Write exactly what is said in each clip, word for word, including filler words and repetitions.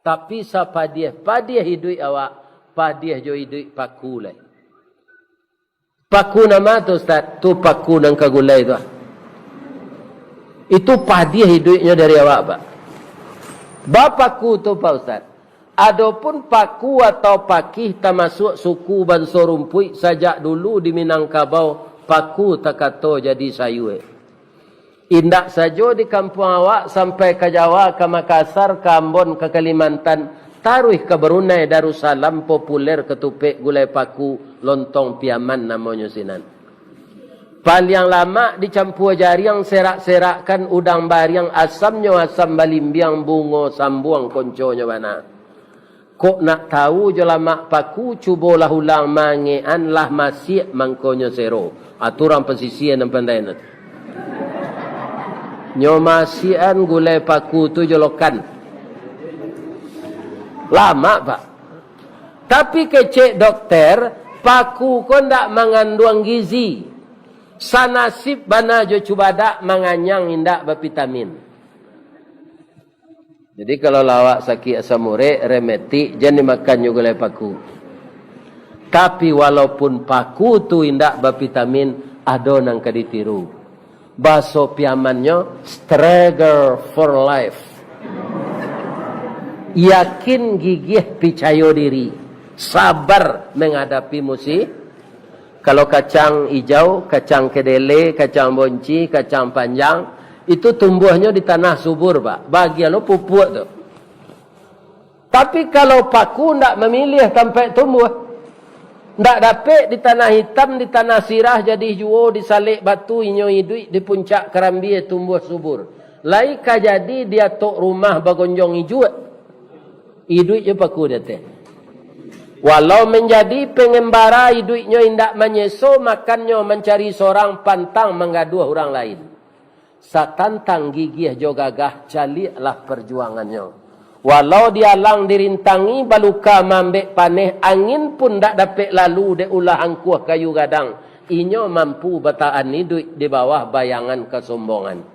Tapi sapadiah-padiah iduik awak, padiah jo iduik paku lai. Paku nan ma tu, Ustaz? Tu paku nan ka gulai tu, ah. Itu padiah iduiknyo dari awak, Pak. Bapaku tu, Pak Ustaz. Adopun paku atau pakih tamasuak suku banso rumpuik sajak dulu di Minangkabau, paku takato jadi sayua. Indak sajo di kampuang awak, sampai ka Jawa, ka Makassar, ka Ambon, ka Kalimantan, taruih ka Brunei Darussalam, populer katupek gulai paku, lontong Piaman namonyo sinan. Paliang lamak dicampua jariang, serak-serakkan udang bariang, asamnyo asam balimbiang, bungo sambuang konconyo bana. Kok nak tau jo lamak paku, cubolah ulang mangekan, lah masiak mangkonyo sero. Ah, tu urang pasisia nan pandai tu. Nyo masiakan gulai paku tu jo lokan. Lamak, Pak. Tapi kecek dokter, paku ko ndak manganduang gizi. Sanasib bana jo cubadak, manganyang indak bavitamin. Jadi, kalau lah awak sakik asam urek, rematik, jan dimakannyo gulai paku. Tapi, walaupun paku tu indak bavitamin, ado nan ka ditiru. Baso Piamannyo, struggle for life. Yakin, gigih, picayo diri. Sabar menghadapi musi-, Kalau kacang ijau, kacang kedele, kacang bonci, kacang panjang, itu tumbuahnyo di tanah subur, Pak. Bagian lo pupuak tu. Tapi kalau paku ndak mamiliah tampek tumbuah, ndak dapek di tanah itam, di tanah sirah, jadi juo di salek batu, inyo iduik di puncak karambia tumbuah subur. Lai ka jadi di atok rumah bagonjong ijuak. Iduik jo paku di ateh. Walau manjadi pangambara, iduiknyo indak manyeso, makannyo mancari sorang, pantang manggaduah urang lain. Satantang gigih jo gagah, caliaklah parjuangannyo. Walau dialang dirintangi, baluka maambek paneh, angin pun ndak dapek lalu dek ulah angkuah kayu gadang. Inyo mampu batahan iduik di bawah bayangan kasombongan.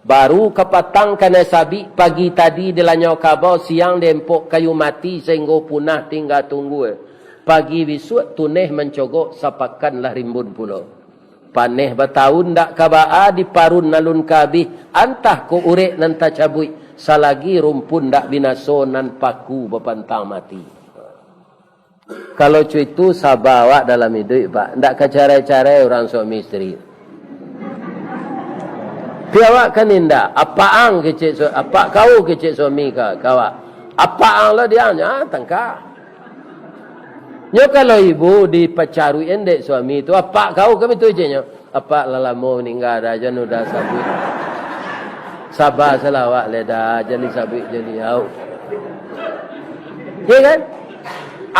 Baru kapatang kanai sabik, pagi tadi dilanyau kabau, siang diempok kayu mati, sainggo punah tingga tunggua. Pagi bisuak tuneh mancogok, sapakan lah rimbun pulo. Paneh batahun ndak ka baa, diparun alun ka abih, antah kok urek nan tacabuik, salagi rumpun ndak binaso, nan paku bapantang mati. Kalau cuitu, saba awak dalam iduik, Pak. Ndak ka carai-carai urang suami isteri. Pi awak kan indak, apak ang kecek su-, apak kau kecek suami ka, ka awak. Apak ang lah diang, ah, tangka. Nyo kalau ibu dipacaruik endek suami tu, apak kau kami tu ceknyo. Apak lah lamo maningga, dah jan udah sabuik. Saba salah awak lai, dah jan disabuik jo liau. Iya kan?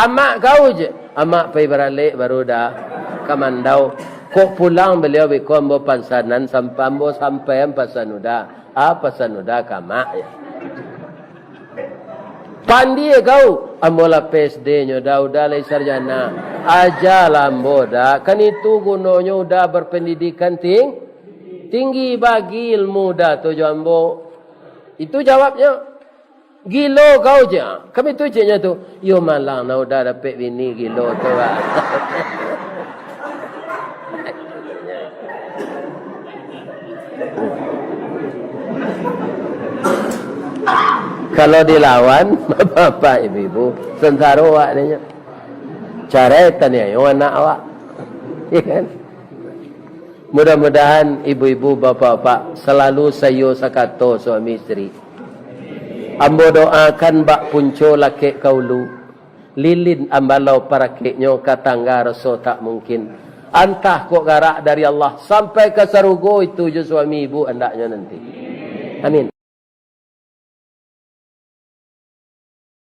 Amak kau je. Amak pai baralek baru dah ka Mandau. Kok pulang baliau beko ambo pasanan, sampai ambo sampaian pasan udah. Ah, pasan udah ka amak, ya. Pandie kau, ambo lah P S D nyo dah, udah lai sarjana. Ajalah ambo dah, kan itu gunonyo udah berpendidikan ting-, tinggi, bagi ilmu dah tu jo ambo. Itu jawabnyo. Gilo kau, cek. Kami tu ceknyo tu, yo malang nah udah dapek bini gilo tu, Pak. Kalau dilawan, bapak-bapak, ibu-ibu, santaro awak nyo. Carai taniayo anak awak. Ya kan? Mudah-mudahan ibu-ibu, bapak-bapak selalu saiyo sakato suami isteri. Ambo doakan bak punco lakek ka ulu. Lilin ambalau parakeknyo ka tangga raso tak mungkin. Antah kok garak dari Allah, sampai ka sarugo itu jo suami ibu andaknyo nanti. Amin.